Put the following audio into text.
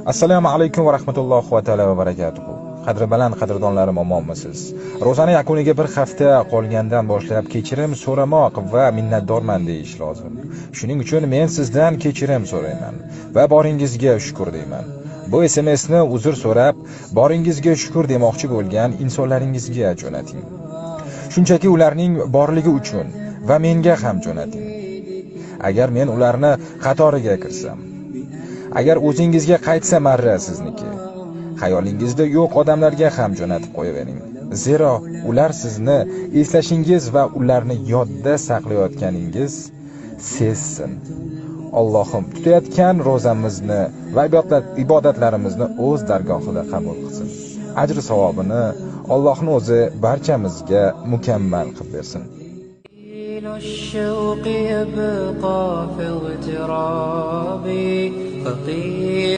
Assalomu alaykum va rahmatullohi va taala va barakatuhu. Qadri baland qadrdonlarim, omonmisiz? Ro'zani yakuniga bir hafta qolgandan boshlab kechirim so'ramoq va minnatdorman deyish lozim. Shuning uchun men sizdan kechirim so'rayman va boringizga shukr deyman. Bu SMSni uzr so'rab, boringizga shukr demoqchi bo'lgan insonlaringizga jo'nating. Shunchaki ularning borligi uchun va menga ham jo'nating. Agar men ularni qatoriga kirsam, agar o'zingizga qaytsa marra sizniki, xayolingizda yo'q odamlarga ham jo'natib qo'yavering. Zero ular sizni eslashingiz va ularni yodda saqlayotganingiz sezsin. Allohim tutayotgan ro'zamizni va ibodatlarimizni o'z dargohida qabul qilsin. Ajr savobini Allohning o'zi barchamizga mukammal qilib bersin. الشوق يبقى في اغترابي فقير.